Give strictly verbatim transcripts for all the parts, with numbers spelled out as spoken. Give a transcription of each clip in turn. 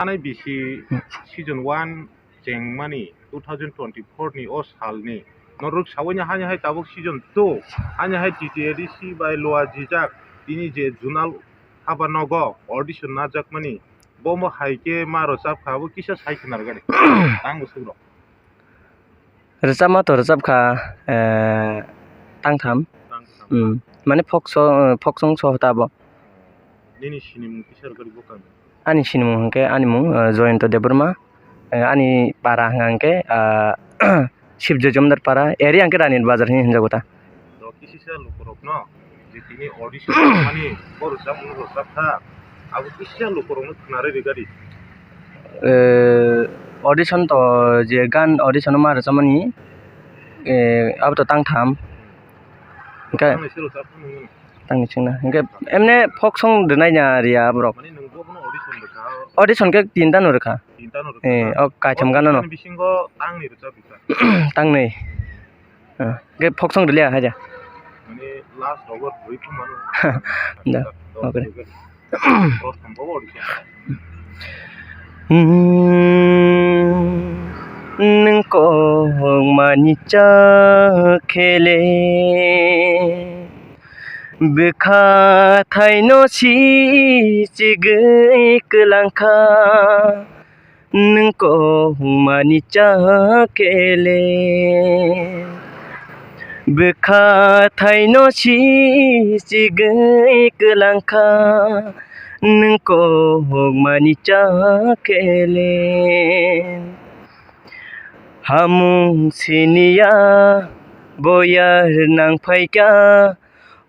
Tanai bisi season one chengmani two thousand twenty-four ni o salni norok sawi ni hani hai tabuk season two hani hai T T A D C bai lua jijak tini je junal haba nogo audition najakmani bomo hai khe ma rwchapkha abo kisa sai khna rwgani tang bwswk rok. Rwchapma to rwchapkha, eh, tangtham. Tangtham. Hmm. Mane folk so-, folk song so ta bo. Nini sinimung kisa rwgani bwkang? Ani sinimung hwnkhe ani mung, eh, Joyonto Debbarma. Eh, ani para hwnkha hwnkhe, ah, Shivjoy Jomdar para. Area hwnkhe Rani Bazar hinwi hinjago ta. To kisisa lukurokno je tini audition mani bo rwchapmung rwchapkha, abo kisa lukurokno khwnarwi rwgadi. Eh, audition to je gan audition ma rwchapmani, eh, abo to tangtham. Hwnkhe tangni se rwchapmani. Tangni chwngna. Hwnkhe emne folk song rwnaina rwya borok. Mani nwng bo bono audition rwkha? Audition khe tinta no rwkha. Tinta no rwkha. Eh, o kaitham gana no. Audition bisingo tangni rwchapkha. Tangni. Ah, hwnkhe folk song rwliya haida. Mani last rogo bui thumano. Da, okay. Rwkha. Rwkha bobo audition. Hmm, nwng kongmani cha khele. Bwkha thaino si chigwi kwlangkha, nwng kongmani cha khele. Bwkha thaino si chigwi kwlangkha, nwng kongmani cha khele. Hamung siniya boyar nang phaikha,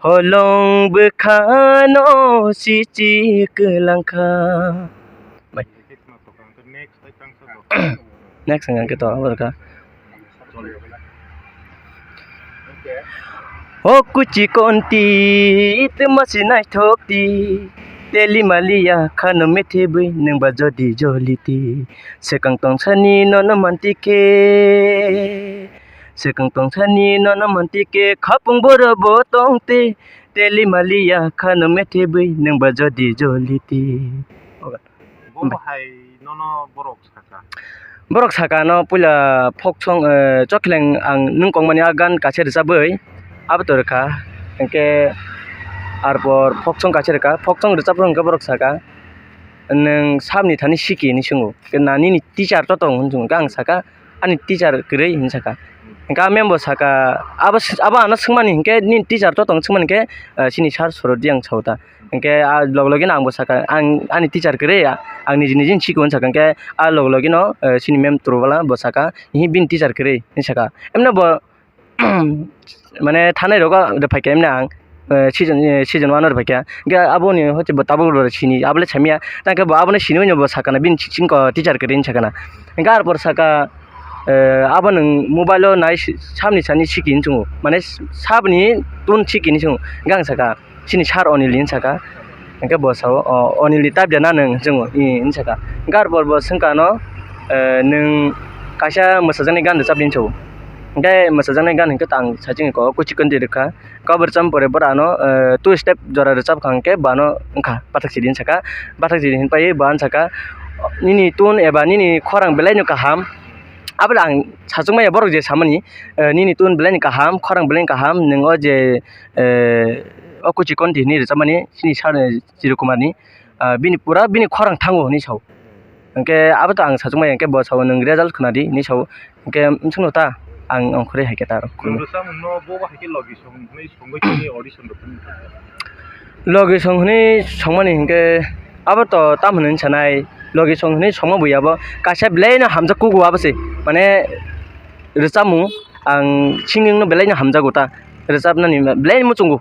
holong bwkhano sichi kwlangkha. Bai. Next hwnkha khe to abarkha. O kuchi konti twma si naithok ti, teli maliya khano methe bwi nwngba jodi joli ti. Swkang tongsani nono manti khe, swkang tongsani nono manti khe, khapung boro bo tongte, teli maliya khano methe bwi nwngba jodi joli ti. Bobo hai nono borok saka? Borok saka no puila folk song, eh, Chokheleng ang nwng kongmani a gan kaisa rwchabwi abo to rwkha. Hinkhe arpor folk song kaisa rwkha, folk song rwchapro hinkhe borok saka, "Nwng sabni thani siki?" hinwi swngo. Hinkhe, "Na nini teacher to tong?" hinwi swngo. Hinkhe ang saka, "Ani teacher kwrwi," hinwi saka. Hinkhe a ma'am bo saka, abo, abo ano swngmani hinkhe, "Nini teacher to tong?" swngmani hinkhe, eh, chini sir Sorodiang sao ta. Hinkhe a log logino angbo saka, "Ang ani teacher kwrwi, ang niji niji siko," hinwi saka. Hinkhe a log logino, eh, chini ma'am Trubala bo saka, "Ihi bini teacher kwrwi," hinwi saka. Emno bo, mane thanai rogo de phaikha emno ang, eh, season, eh, season one oro phaikha. Hinkhe aboni hoite bo tabuk sini, abole samya. Tangkhe bo abono sini hwnwi bo sakana, bini singko teacher kwrwi hinwi sakana. Hinkhe arpor saka, eh, abo nwng mobile o nai si-, sabni sani siki hinwi chwngo. Mane sabni tun siki hinwi chwngo. Hinkhe ang saka, chini sir Onil hinwi saka. Hinkhe bo sao, "O, Onil ni tabya na nwng?" hinwi chwngo, "Ee," hinwi saka. Hinkhe arpor bo swngkha ano, eh, "Nwng kaisa mwsajaknai gan rwchapdi," hinwi sao. Hinkhe mwsajaknai gan hinkhe tang saichung ko kuchi kondi rwkha. Kok rwchapma pore borok ano, eh, two step jora rwchapkha hinkhe bo ano wngkha pathak sidi hinwi saka. Pathak sidi hinwi paiwi bo ano saka, "Nini tun eba nini khorang belaino kaham." Abole ang sachukmaya borok je samani, eh, "Nini tun belaino kaham, khorang belaino kaham, nwng o je, eh, o kuchi kondi hinwi rwchapmani chini sir, eh, Chiru Kumar ni, ah, bini pura bini khorang thango," hinwi sao. Hinkhe abo to ang sachukmaya, hinkhe bo sao, "Nwng result khwnadi," hinwi sao. Hinkhe bwswkno ta ang ongkhorwi hai khe ta rw. Nwng rwchapmungno bo bo hai khe logi song hwnwi songwi tini audition rw phano. Logi song hwnwi songmani hinkhe abo to tamo hwnwi sanai, logi song hwnwi songma buya bo kaisa belaino hamjak kugo abo se, mane rwchapmung ang singing no belaino hamjago ta, rwchapnani belai muchungo,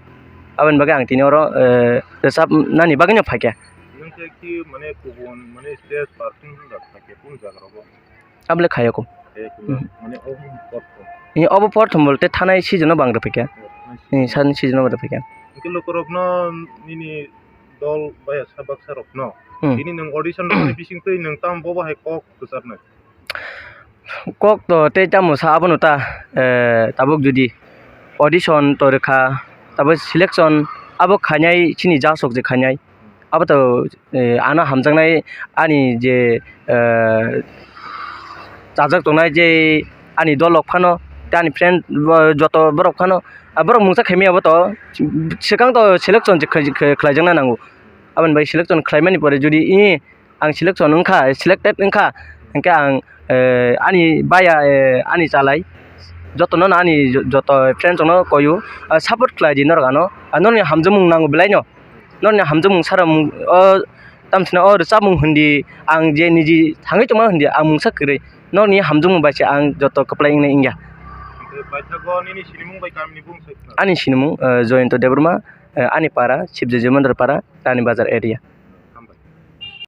aboni bagwi ang tini oro, eh, rwchapnani bagwino phaikha. Nwng khe ki mane kubun mane stage perform wngkha khe kunu jaga rogo? Abole khayoko. Khayoko. Mhm. Mane obo porthom. Ee, obo porthom bolte thanai season o bang rwphaikha. Oh, thanai season. Ee, thanai season o bang rwphaikha. Hwnkhe lukurokno nini dol baya sa baksa rokno. Hmm. Tini nwng audition rwmani bisingtwi nwng tamo bobo hai kok kwcharnai? Kok to tei tamo sa abono ta, eh, tabuk jodi audition to rwkha, tabuk selection abo khainai chini jasok je khainai. Abo to, eh, ano hamjaknai ani je, eh, chajak tongnai je ani dol rok phano, tei ani friend, bo, joto borok phano, ah, borok mungsa khaimani abo to, swkang to selection se khlai-, khlai-, khlaijakna nango. Aboni bai selection khlaimani pore jodi i ang selection wngkha, selected wngkha, hinkhe ang, eh, ani baya, eh, ani chalai jotono ani jo-, joto friends rokno koiyo, ah, support khlai di norok ano, ah, norokni hamjakmung nango belai no. Norokni hamjakmung sara mung, o tamsina o rwchapmung hindi, ang je niji thangwi tongma hindi, ang mungsa kwrwi. Norokni hamjakmung bai se ang joto kwplai wngnai wngya. Paithago nini sinimung bai kamini bung sai khna? Ani sinimung, eh, Joyonto Debbarma, eh, ani para, Sibjoy Jemandar para, Rani Bazar area.